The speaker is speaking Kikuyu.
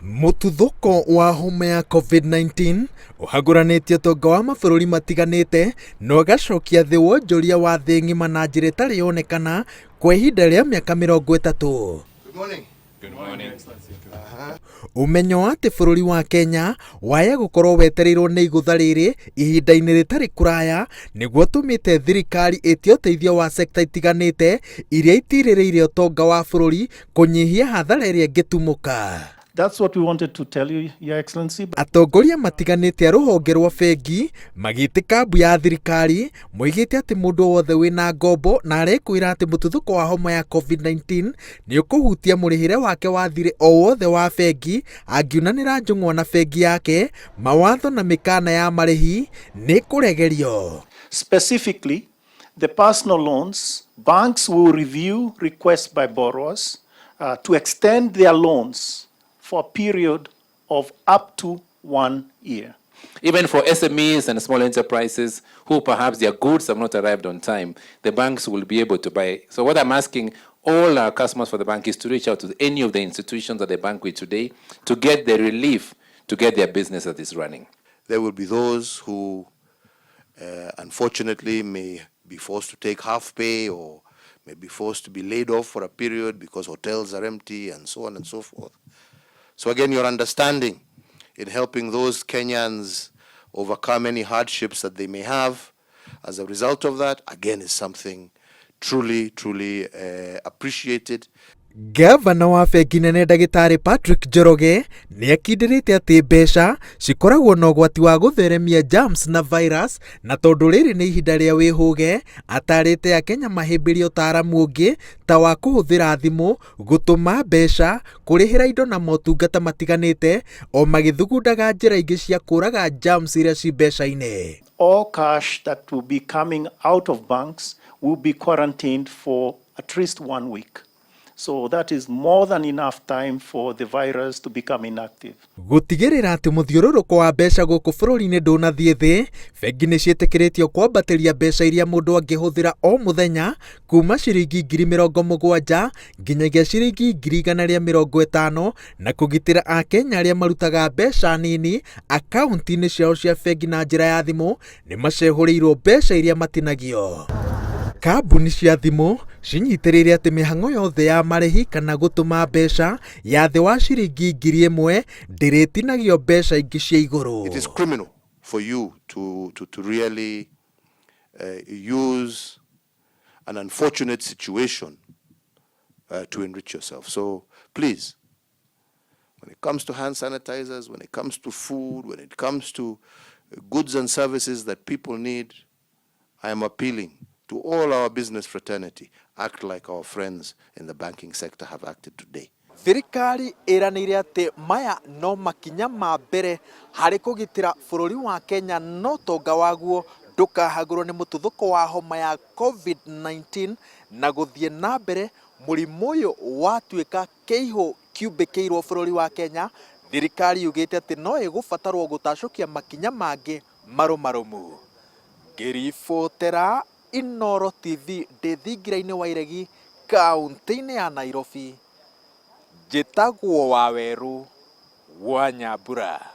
Mũtuthũko wa homa ya COVID-19 ũhagũranĩtie ũtonga wa mabũrũri matiganĩte na ũgacokia thĩ wonjoria wa thĩ ng'ima na njĩra ĩtarĩ yonekana kwa ihinda rĩa mĩaka 30. Ũmenyo wa atĩ bũrũri wa Kenya waya gũkorwo wetereirwo nĩ igũtha rĩrĩ ihinda-inĩ rĩtarĩ kũraya nĩguo ũtũmĩte thirikari ĩtie ũteithio wa sekta itiganĩte iria itirĩrĩire ũtonga wa bũrũri kũnyihia hathara ĩrĩa ĩngĩtumũka. That's what we wanted to tell you, Your Excellency. Atongoria matiganĩte a rũhonge rwa bengi magĩtĩka mbu ya thirikari moigĩte atĩ mũndũ o wothe wĩna ngombo na arekwĩra atĩ mũtuthũko wa homa ya COVID-19 nĩ ũkũhutia mũrĩhĩre wake wa thirĩ o wothe wa bengi angiunanĩra njũng'wa na bengi yake, mawatho na mĩkana ya marĩhi nĩ kũregerio. Specifically, the personal loans, banks will review requests by borrowers to extend their loans for a period of up to 1 year. Even for SMEs and small enterprises who perhaps their goods have not arrived on time, the banks will be able to buy. So what I'm asking all our customers for the bank is to reach out to any of the institutions that they bank with today to get the relief to get their business that is running. There will be those who unfortunately may be forced to take half pay or may be forced to be laid off for a period because hotels are empty and so on and so forth. So again, your understanding in helping those Kenyans overcome any hardships that they may have as a result of that, again, is something truly, truly appreciated. Gavana wa bengi nene ndagĩtarĩ Patrick Njoroge nĩ akindĩrĩte atĩ mbeca cikoragwo na ũgwati wa gũtheremia germs na virus na tondũ rĩrĩ nĩ ihinda rĩa wĩhũge atarĩte Akenya mahĩmbĩrie ũtaaramu ũngĩ ta wa kũhũthĩra thimũ gũtũma mbeca kũrĩhĩra indo na motungata matiganĩte o magĩthugundaga njĩra ingĩ cia kũraga germs iria ci mbeca-inĩ. All cash that will be coming out of banks will be quarantined for at least 1 week. So that is more than enough time for the virus to become inactive. Gũtigĩrĩra atĩ mũthiũrũrũko wa mbeca gũkũ bũrũri-inĩ ndũnathiĩ thĩ, bengi nĩ ciĩtĩkĩrĩtio kwambatĩria mbeca iria mũndũ angĩhũthĩra o mũthenya kuma ciringi 70,000 nginyagia ciringi 150,000 na kũgitĩra Akenya arĩa marutaga mbeca nini akaunti-inĩ ciao cia bengi na njĩra ya thimũ nĩ macehũrĩirwo mbeca iria matinagio. Kambuni cia thimũ cinyitĩrĩire atĩ mĩhang'o yothe ya marĩhi kana gũtũma mbeca ya thĩ wa ciringi 1,000 ndĩrĩtinagio mbeca ingĩ cia igũrũ. It is criminal for you to really use an unfortunate situation to enrich yourself. So please, when it comes to hand sanitizers, when it comes to food, when it comes to goods and services that people need, I am appealing to all our business fraternity, act like our friends in the banking sector have acted today. Thirikari ĩranĩire atĩ maya no makinya ma mbere harĩ kũgitĩra bũrũri wa Kenya no ũtonga waguo ndũkahagũrwo nĩ mũtuthũko wa homa ya COVID-19 na gũthiĩ na mbere mũrimũ ũyũ watuĩka kĩihũ kĩumbĩkĩirwo bũrũri wa Kenya. Thirikari yugĩte atĩ no ĩgũbatarwo gũtacũkia makinya mangĩ marũmarũmu. Ngĩribotera Inooro TV ndĩ thingira-inĩ wa Iregi kaunti-inĩ ya Nairobi, njĩtagwo Wawerũ wa Nyambura.